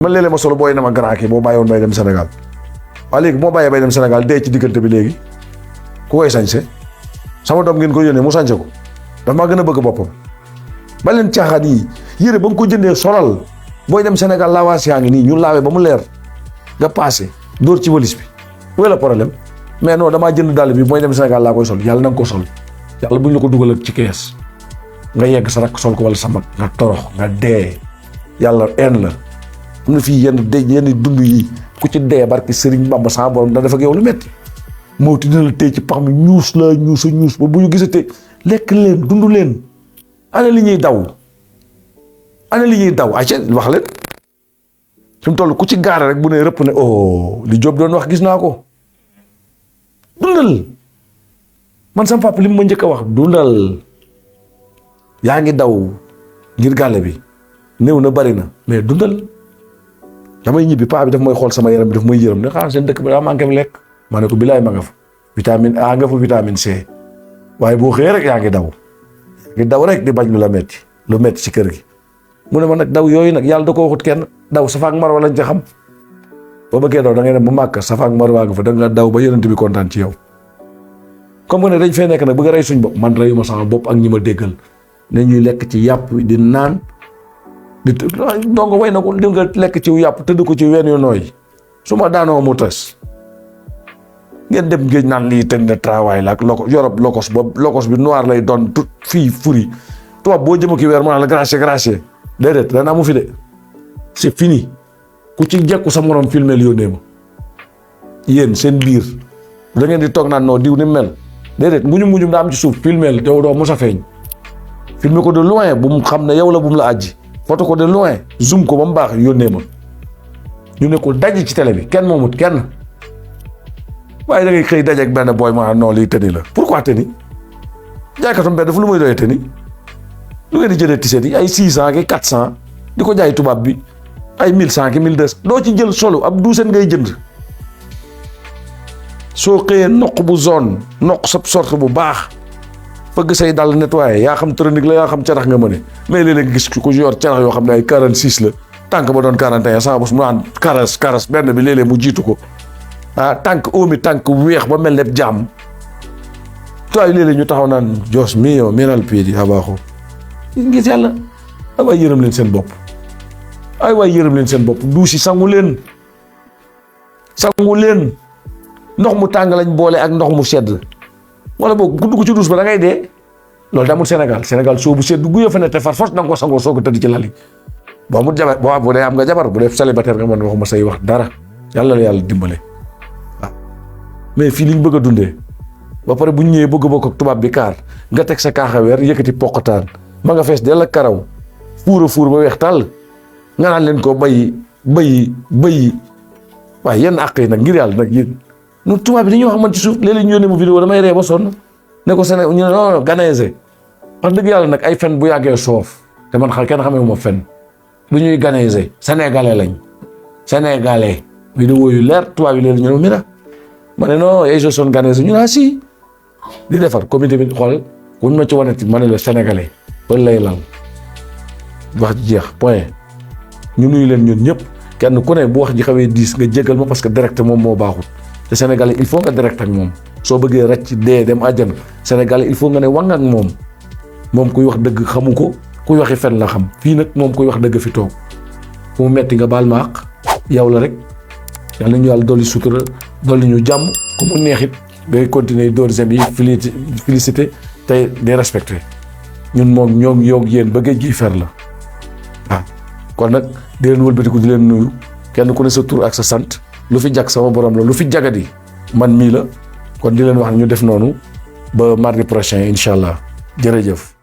man léeg-léeg ma solo booy na ma grand kii boo bàyyiwoon bay dem Sénégal waaye léegi moo bàyyee bay dem Sénégal dee ci diggante bi léegi ku koy sañse sama doom ngeen ko yónnee mu sañse ko dafa maa gën a bëgg boppam ba leen caaxaan yi yére ba nga ko jëndee solal booy dem Sénégal laawaas yaa ngi nii ñu laawee ba mu leer nga passé dóor ci walis bi wala problème mais non damaa jënd dàll bi mooy dem Sénégal laa koy sol yàlla na nga ko sol yàlla bu ñu la ko dugal ci kees nga yegg sa rakk sol ko wala sa mag nga torox nga dee yàlla en la am na fii yenn dund yi ku ci dee barki Sëriñ Bamba sama borom da def ak yow lu metti moo ti dina la tey ci pax mi ñuus ba bu ñu gisatee lekk leen dund leen ana li ñuy daw ay wax leen fi mu toll ku ci gaare rek bu ne rëpp ne oh li Jóob doon wax gis naa ko dundal man sama papa li mu ma njëkk a wax dundal yaa ngi daw ngir gàlle bi néew na bari na mais dundal damay ñibbi paa bi daf may xool sama yaram bi daf may yërëm ne xanaa seen dëkk bi daa manqué lekk maa ne ko bilaay ma nga fa vitamine A nga fa vitamine C waaye boo xëyee rek yaa ngi daw rek di bañ lu metti ci kër gi mu ne ma nag daw yooyu nag yàlla da ko waxut kenn daw Safa ak Marwa lañ ca xam boo bëggee daw da ngay dem ba Màkka Safa ak Marwa nga fa da nga daw ba yonent bi kontaan ci yow comme que ne dañ fee nekk nag bëgg a rey suñ bopp man reyuma sama bopp ak ñi ma déggal ne ñuy lekk ci yàpp di naan di ndongo way na ko di nga lekk ci yàpp tëdd ko ci ween yu nooy su ma daanoo mu tas ngeen dem géej naan lii ten de travail la ak lokos bi noir lay doon tout fii furi tubaab boo jëm ki weer mu naan la gracier déedéet dana amu fi de c'est fini ku ci jekku sa morom filmel yónnee ma yéen seen biir da ngeen di toog naan noo diw ni mel déedéet mujum daa am ci suuf filmel yow doo mos a feeñ filmer ko de loin bu mu xam ne yow la bu mu la àjji photo ko de loin zoom ko ba mu baax yónnee ma ñu ne ko daj ci télé bi kenn moomut kenn waaye da ngay xëy dajeeg benn booy ma non lii tëni la pourquoi tëni jaaykatu mbedd fu lu muy doyee tëni lu ngeen di jëlee tiset yi ay 600 ki 400 di ko jaay tubaab bi ay 1100 ki 1200 doo ci jël solo ab duuseen ngay jënd soo xëyee noq bu zone noq sa sorte bu baax fëgg say dal nettoyé yaa xam tronique la yaa xam carax nga mëne mais léeg-léeg nga gis ko yor carax yoo xam ne ay 46 la tànk ba doon 41 sama bos mu naan karas benn bi léeg-léeg mu jiitu ko tànk tànk weex ba mel ne jàmm toy léeg-léeg ñu taxaw naan Dios mío mira el pie di abajo ngis yàlla ay waay yërëm leen seen bopp duusi sangu leen ndox mu tàng lañ boole ak ndox mu sedd wala boog ku dugg ci duus ba da ngay dee loolu damul Sénégal soo bu sedd gu fa ne te far force da nga ko sangoo soo ko tëdd ci lali boo mu jabar bu dee am nga jabar bu dee célibataire nga mën waxuma say wax dara yàlla la yàlla dimbale waaw mais fii liñ bëgg a dundee ba pare bu ñu ñëwee bëgg a bokk ak tubaab bi kaar nga teg sa kaaxaweer yëkkati poqataan ma nga fees dell ak karaw fuur ba weex tàll nga naan leen ko bay waaye yenn àq yi nag ngir yàlla nag yéen nu tubaab bi dañuy wax man ci suuf léeg-léeg ñu yónnee mu vidéo damay ree ba sonn ne ko Sénégal ñu ne non Ghanaiser wax dëgg yàlla nag ay fen bu yàggee soof te man kenn xamee ma fen bu ñuy Ghanaiser sénégalais vidéo yu leer tubaab yi léeg-léeg ñu ne mira ma ne non je son Ghanaiser ñu ne si di defar comité bi xool kuñ ma ci waneti ma ne la sénégalais ba lay lal wax ji jeex point ñu nuyu leen ñun ñëpp kenn ku ne bu wax ji xawee diis nga jégal ma parce que direct moom moo baaxul te sénégalais il faut nga direct ak moom soo bëggee ràcc dee dem àjjana sénégalais il faut nga ne wang ak moom kuy wax dëgg xamu ko kuy waxi fen la xam fii nag moom kuy wax dëgg fi toog fu mu metti nga baal ma àq yow la rek yàlla ñu yàlla dolli sutura dolli ñu jàmm ku mu neexit ngay continuer deuxième yi félicité tey di respecté ñun moom ñoom yow yéen ba géej gi fer la waaw kon nag di leen wëlbatiku di leen nuyu kenn ku ne sa tur ak sa sant lu fi jag sama borom la lu fi jagadi man mii la kon di leen wax ñu def noonu ba mardi prochain incha allah jërëjëf.